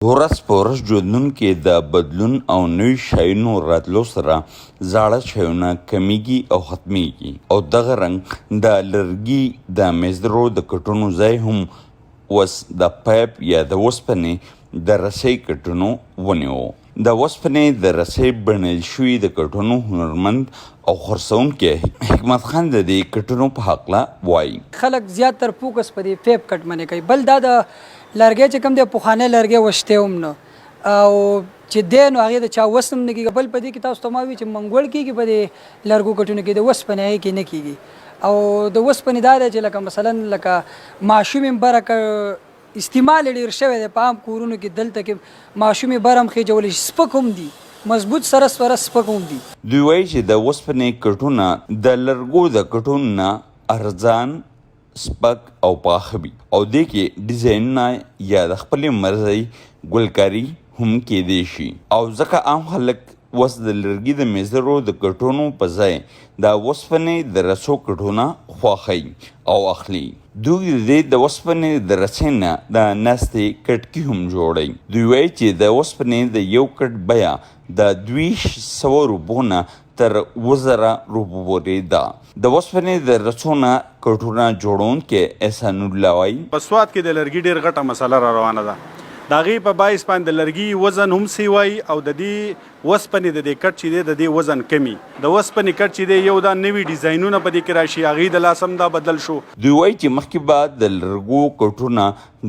ورځ په ورځ ژوندون کې د بدلون او نوي شیانو راتلو سره زاړه شیونه کمیږي او ختمیږي او دغه رنګ د لرګي د میزرو د کټونو ځای هم اوس د پایپ یا د وسپنې د رسۍ کټونو ونیو. د وسپنې د رسۍ بڼل شوي د کټونو هنرمند او خرڅونکی حکمت خان د دې کټونو په هکله وايي. خلک زیات تر فوکس په دې پیپ کټ باندې کوي، بل دا د لرګی چې کوم دی پخوانی لرګی وشته هم نه او چې دی نو هغې د چا وس هم نه کېږي. بل په دې کې تاسو ته ما وي چې منګوړ کېږي په دې لرګو کټونو کې، د وسپنې هغې کې نه کېږي. او د وسپنې دا دی چې لکه مثلا لکه ماشوم یې بره استعمال یې ډېر شوی دی په عام کورونو کې، دلته کې ماشوم یې بره هم خېژولی شي، سپک هم دي، مضبوط سره سره سپک هم دي. دوی وايي چې د وسپنې کټونه د لرګو د کټونو نه ارزان، سپک او پاخه وي او دې کې ډیزاینونه یا د خپلې مرضۍ ګلکاري هم کېدی شي او ځکه عام خلک اوس د لرګي د میزرو د کټونو په ځای د وسپنې د رسو کټونه خوښوي او اخلي. دوی د دې د وسپنې د رسۍ نه د ناستې کټکي هم جوړوي. دوی وايي چې د وسپنې د یو کټ بیه د 200 روپو نه تر 7000 روپو پورې ده. د وسپنې د رسو نه کټونه جوړونکی احسان الله وايي. په سوات کې د لرګي ډېر غټه مسله را روانه ده، د هغې په باعث باندې د لرګي وزن هم سیوای او د دې وسپنې د دې کټ چې دی د دې وزن کمی، د وسپنې کټ چې دی یو دا نوي ډیزاینونه په دې کې راشي، هغې د لاس هم دا بدل شو. دوی وايي چې مخکې به د لرګو کټونه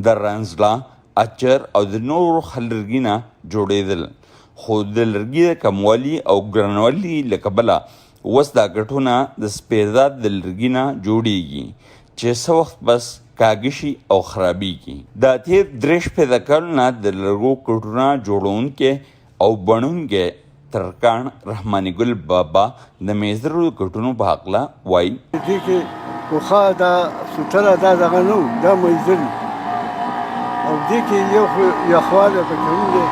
د رنځړه، اچر او د نورو ښه لرګي نه جوړېدل، خو د لرګي د کموالي او ګرانوالي له کبله اوس دا کټونه د سپېرداد د لرګي نه جوړېږي چې څه وخت پس کاږه شي او خرابېږي. د تېر 63 کالو نه د لرګو کټونه جوړونکی او بڼونکی ترکاڼ رحماني ګل بابا د میزرو د کټونو په هکله وايي. دې کې پخوا دا سوټره دا دغه نه وو، دا میزري او دې کې یو خو یخوالی پکې هم دی،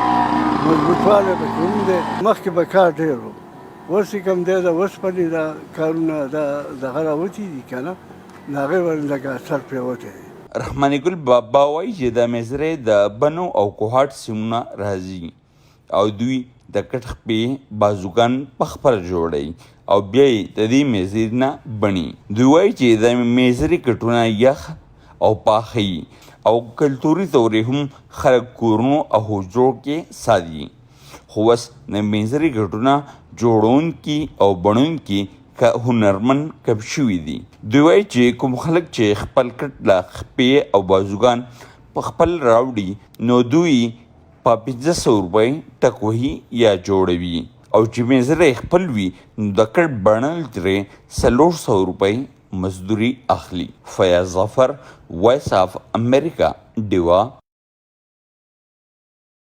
مضبوطوالی پکې هم دی. مخکې به کار ډېر و، اوس چې کوم دی د اوسپنې دا کارونه دا دغه راوتي دي که نه، د هغې باندې لږ اثر پرېوتی دی. رحماني ګل بابا وايي چې دا میزرې د بنو او کوهاټ سیمو نه راځي او دوی د کټ خپې بازوګان په خپله جوړوي او بیا یې د دې میزري نه بڼي. دوی وايي چې د میزري کټونه یخ او پاخه وي او کلتوري طور یې هم خلک کورونو او حجرو کې ساتي، خو اوس د میزري کټونه جوړونکي او بڼونکي هنرمن کم شوي دي. دوی وايي چې کوم خلک چې خپل کټ له خپې او بازوګان په خپل راوړي نو دوی په 500 روپۍ ټک وهي یا جوړوي او چې میزره یې خپل وي نو د کټ بڼل ترې 400 روپۍ مزدوري اخلي. فیاض ظفر، وایس آف امریکا، ډیوه.